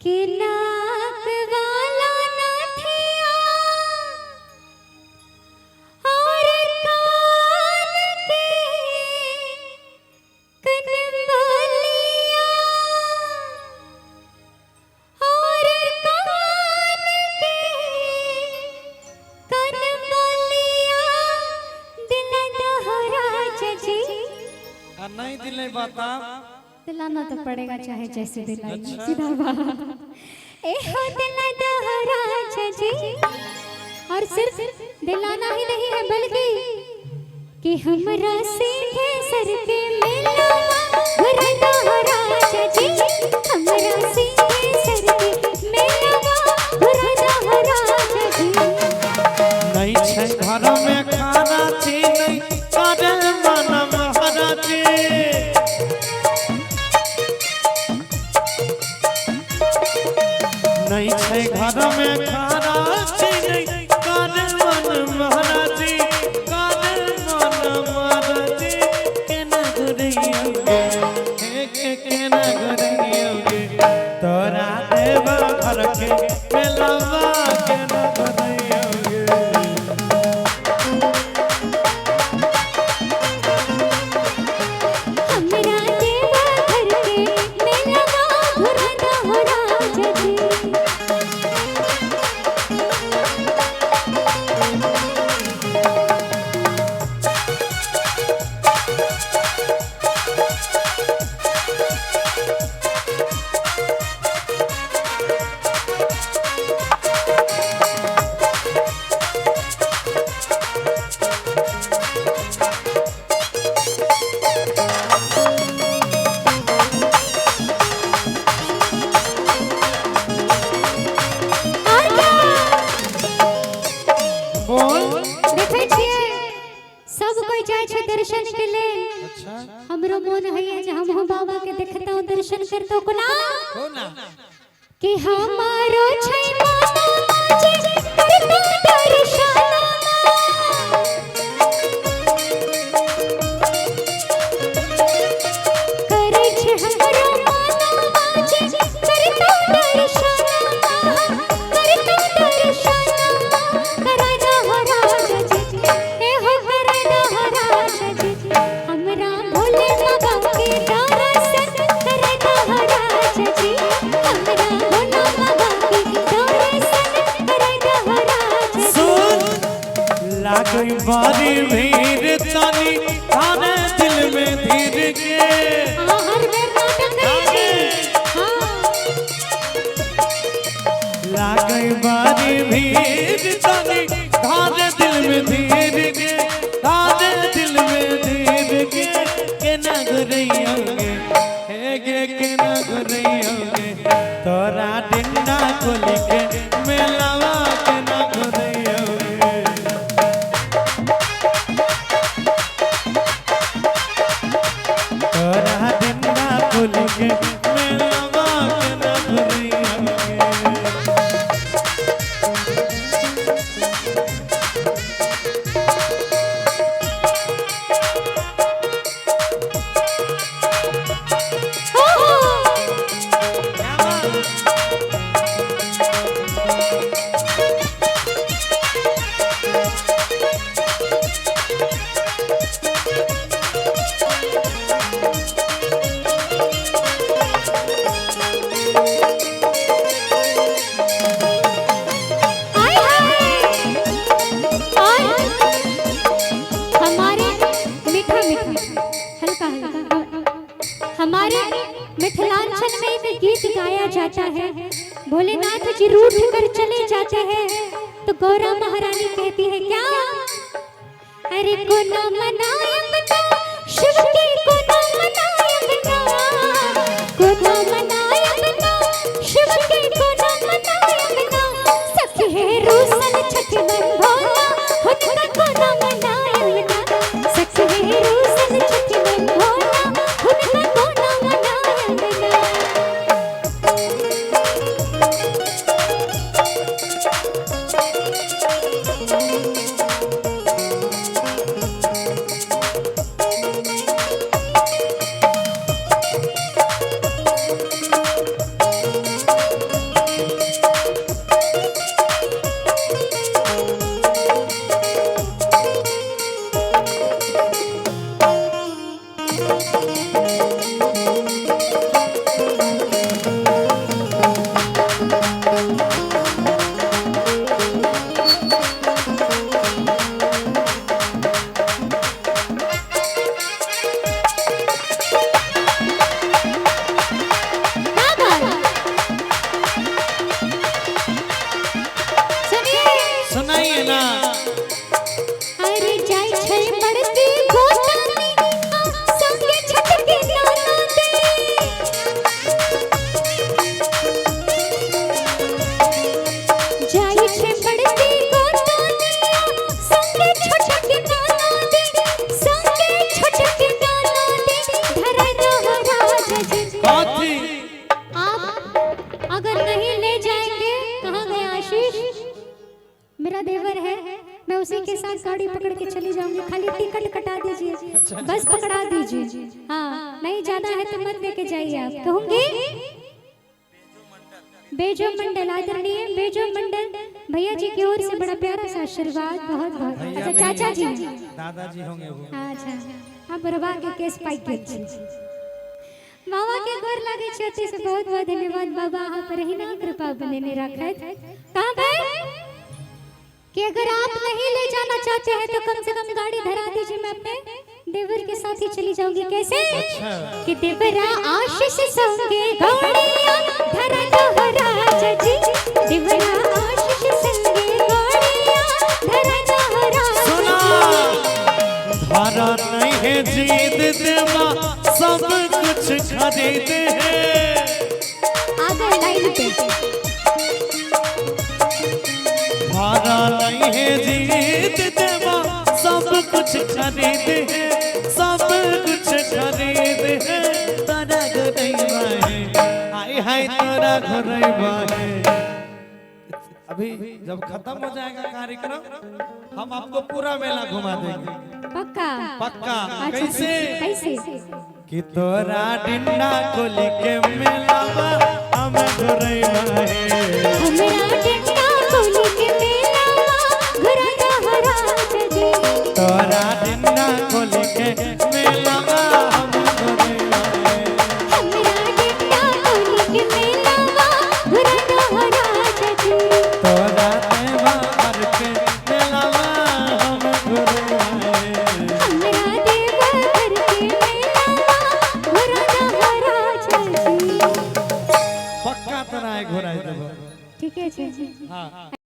कि नाक वाला नाथिया और कान के कनवालिया और कान के कनवालिया दिल दोहरा जी। आ नहीं दिले बता। दिलाना तो पड़ेगा, चाहे जैसे दिलाइए। अच्छा। सीधा बात ए हो, दिला दोहरा जी। और सिर्फ दिलाना ही नहीं है, बल्कि कि हमरा सीधे सर के मेला घुरा दोहरा जी, हमरा सीधे सर के मेला घुरा दोहरा जी। नहीं छै घर में खाना छी, नहीं करे मन महाराजी। नहीं छै घर में खाना छी, नहीं करे मन महाराजी, करे मन महाराजी। केना घुरैयोगे हे के, केना घुरैयोगे तोरा देव घर के मेलवा, केना घुरैयोगे? हमरा देवा घर के मेला घुरा दोहरा जी। और क्या? बोल। देखै छियै, सब कोई जाइ छै दर्शन के लेल। हमरो मोन होइए जे हमहूँ बाबा के देखतौं, दर्शन करतौं। कोना? हो ना। कि हमारो छै मामा जे करतौ दर्शन। करै छै हमरो मामा जे करतौ दर्शन, करतौ दर्शन। करा दोहरा जी, ए हो, करा दोहरा जी। हमरा भोले बाबा के दर्शन करा दोहरा जी, हमरा भोला बाबा के दर्शन करा दोहरा जी। सुन, लागई बारी भीड़ तानी तारे दिल में धीर के। हाँ, हर बेर नाटक करै छी। हाँ। लागई बारी भीड़ तानी तारे दिल में धीर के, तारे दिल में धीर के। केना घुरैयोगे हे गे, केना घुरैयोगे तोरा डिंडा खोली के मेलावा, केना घुरैयोगे? तोरा डिंडा खोली के मेलावा, केना घुरैयोगे? हो हो। आय हाय। और हमारे मीठा मीठा, हल्का हल्का, हमारे मिथिलांचल में एक गीत गाया जाता है। भोलेनाथ जी रूठ कर चले जाते हैं तो गौरा महारानी कहती है क्या? अरे कोना मनायब ना शिव के, कोना मनायब ना, कोना मनायब ना शिव के, कोना मनायब ना। सखी है रूसन छठ मन भोला हुनका कोना मनायब ना, सखी है रूसन छठ मन भोला हुनका कोना मनायब ना। मेरा देवर है, मैं उसी के साथ गाड़ी पकड़ के चली जाऊंगी। खाली टिकट कटा दीजिए, बस पकड़ा दीजिए। हाँ, नहीं जाना है तो मत लेके जाइए आप। कहूंगी बेजो मंडल, आदरणीय बेजो मंडल भैया जी की ओर से बड़ा प्यारा सा आशीर्वाद, बहुत बहुत। अच्छा चाचा जी, दादाजी होंगे वो। अच्छा, हाँ, बरबा के केस पाइक गेल छी। बाबा के गोर लागे छी अति से, बहुत बहुत धन्यवाद बाबा, अहाँ पर ही कृपा बनेने राखत। कहाँ गए कि अगर आप नहीं ले जाना चाहते हैं तो कम से कम गाड़ी धरा दीजिए, मैं अपने देवर के साथ ही चली जाऊंगी। कैसे? अच्छा। कि देवरा आशीष संगे गौड़िया धरा दोहरा जी, देवरा आशीष संगे गौड़िया धरा दोहरा। सुना, धारा नहीं है जीत देवा, सब कुछ खरीदे है। आगे लाइन पे। धारा नहीं है जीत देवा, सब कुछ खरीदे है, सब कुछ खरीदे है। तोरा घुरैबा है, हाय हाय तोरा घुरैबा है। अभी जब खत्म हो जाएगा कार्यक्रम, हम आपको पूरा मेला घुमा देंगे। पक्का? पक्का। अच्छा, कैसे? कैसे? कि तोरा डिंडा खोली के मेलावा हम घुरैबा है। हमरा डंडा खोली के मेलावा घुरा दोहरा जी। तोरा डिंडा खोली के मेलावा हम घुरैबा है। हमरा डंडा खोली के मेलावा घुरा दोहरा जी। तोरा देवा भर के मेलावा हम घुरैबा है। हमरा देवा घर के मेलावा घुरा दोहरा जी। पक्का तोरा घुराई देबो। ठीक है जी। हाँ।